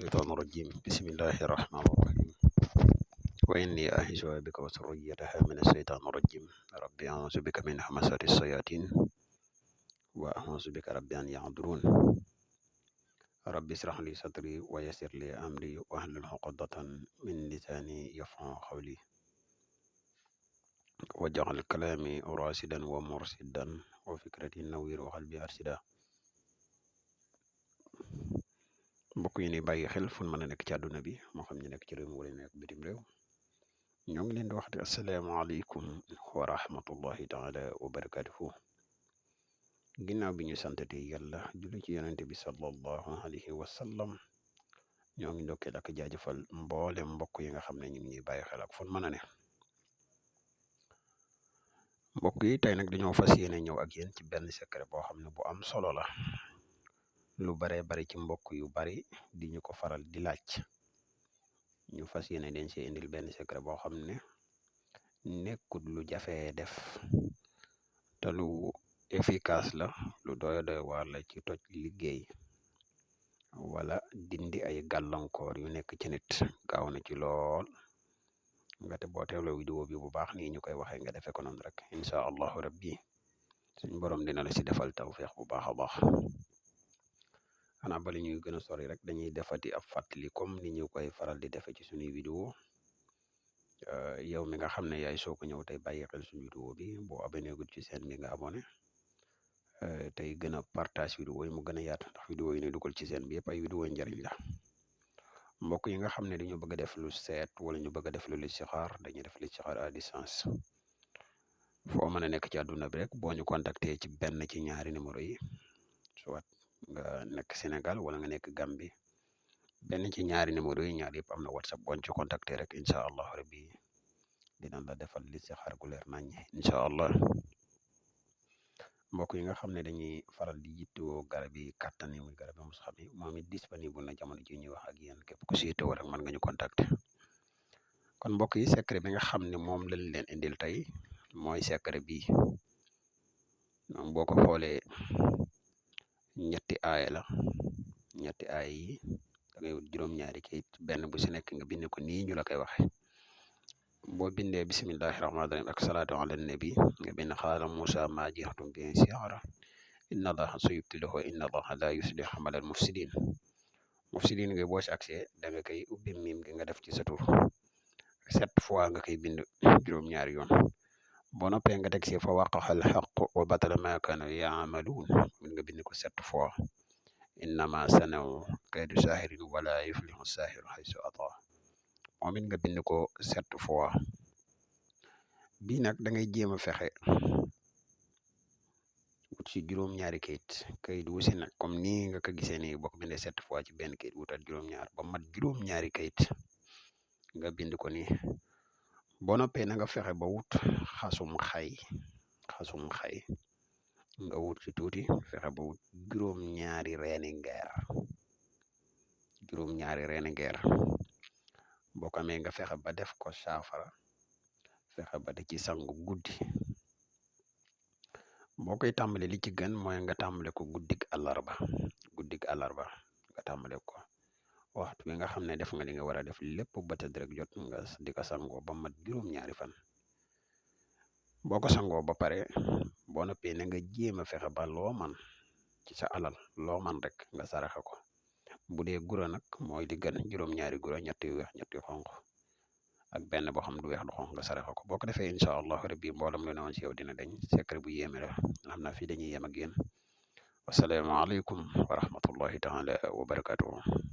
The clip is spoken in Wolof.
الشيطان الرجيم بسم الله الرحمن الرحيم وإني أعيذها بك وذريتها من الشيطان الرجيم ربي أعوذ بك من همزات الشياطين وأعوذ بك ربي أن يحضرون ربي اشرح لي صدري ويسر لي أمري واحلل عقدة من لساني يفقهوا قولي واجعل كلامي راشدا ومرشدا وفكرتي نوير وقلبي أرشدا. mbokk yi ni bàyyi xel fu mën a nekk ci àdduna bi moo xam ñu nekk ci réew mi wala nekk bitim réew ñoo ngi leen di wax di asalaamaaleykum wa rahmatullahi taala wa barakatuhu. ginnaaw bi ñu santati yàlla julli ci yonente bi sallallahu alayhi wa sallam ñoo ngi ndokkeel ak jaajëfal mboole mbokk yi nga xam ne ñu ngi ñuy bàyyi xel ak fu mën a ne. mbokk yi tey nag dañoo fas yéene ñëw ak yéen ci benn secret boo xam ne bu am solo la. lu baree bari ci mbokk yu bari di ñu ko faral di laaj ñu fas yéene den see indil benn secret boo xam ne nekkut lu jafee def te lu efficace la lu doy waar la ci toj liggéey wala dindi ay gàllankoor yu nekk ci nit gaaw na ci lool nga te boo teewloo vidéo bi bu baax nii ñu koy waxee nga defee ko noonu rek incha allahu rabbi suñ borom dina la si defal tawfeex bu baax a baax. xanaa bali ñuy gën a sori rek dañuy defati ab fàttali comme ni ñu koy faral di defe ci suñuy vidéo yow mi nga xam ne yaay soo ko ñëw tey bàyyi xel suñu vidéo bi boo abonné gul ci seen bi nga abonné tey gën a partage vidéo yi mu gën a yaatu ndax vidéo yi ne dugal ci seen bi yëpp ay vidéo njariñ la. mbokk yi nga xam ne dañu bëgg a def lu seet wala ñu bëgg a def lu listixaar dañuy def listixaar à distance foo mën a nekk ci àdduna bi rek boo ñu contacté ci benn ci ñaari numéro yi soit nga nekk Sénégal wala nga nekk Gambie benn ci ñaari numéro yi ñaar yëpp am na WhatsApp boo ci contacté rek incha allah rabbi dinañ la defal listixaar gu leer nañ incha allah. mbokk yi nga xam ne dañuy faral di yittewoo garab yi kàttan yi muy garab yi mos xam yi moom it disponible na jamono ji ñuy wax ak yéen képp ku si yittewoo rek mën nga ñu contacté. kon mbokk yi secret bi nga xam ne moom lañ leen indil tey mooy secret bii moom boo ko xoolee ñetti aaya la ñetti aaya yi da ngay wut juróom-ñaari kayit benn bu si nekk nga bind ko nii ñu la koy waxe boo bindee bismillahi rahmaani rahim ak salaatu ala nabi nga bind xaala Musa ma jixtum bi siara inna allaha sayubtiluhu inna allaha la yuslih amalal mufsidin nga boo si accès da nga koy ubbi miim gi nga def ci sa tur 7 fois nga koy bind juróom-ñaari yoon boo noppee nga teg si fa waqaxal xaq wa batala ma kaanu yaamaluun mun nga bind ko 7 fois innama sanaw kaydu saahirin wala yuflihu saahiru haysu ata moom it nga bind ko 7 fois bii nag da ngay jéem a fexe wut si juróom-ñaari kayit wu si nag comme nii nga ko gisee nii boo ko bindee 7 fois ci benn kayit wutal juróom-ñaar ba mat juróom-ñaari kayit nga bind ko nii boo noppee na nga fexe ba wut xasum xay nga wut ci tuuti fexe ba wut juróom-ñaari reeni ngeer boo ko amee nga fexe ba def ko saafara fexe ba di ci sangu guddi boo koy tàmbale li ci gën mooy nga tàmbale ko guddig àllarba nga tàmbale ko waxtu bi nga xam ne def nga li nga war a def lépp ba tëdd rek jot nga di ko sangoo ba mat juróom-ñaari fan boo ko sangoo ba pare boo noppee na nga jéem a fexe ba loo man ci sa alal loo man rek nga saraxe ko bu dee gura nag mooy di gën juróom-ñaari gura ñett yu weex ñett yu xonq ak benn boo xam du weex du xonq nga saraxe ko boo ko defee incha allah rabbi mboolam lu newoon ci yow dina dañ secret bu yéeme la xam naa fii dañuy yem ak yéen wasalaamaaleykum wa rahmatullahi taala wa barakatuhu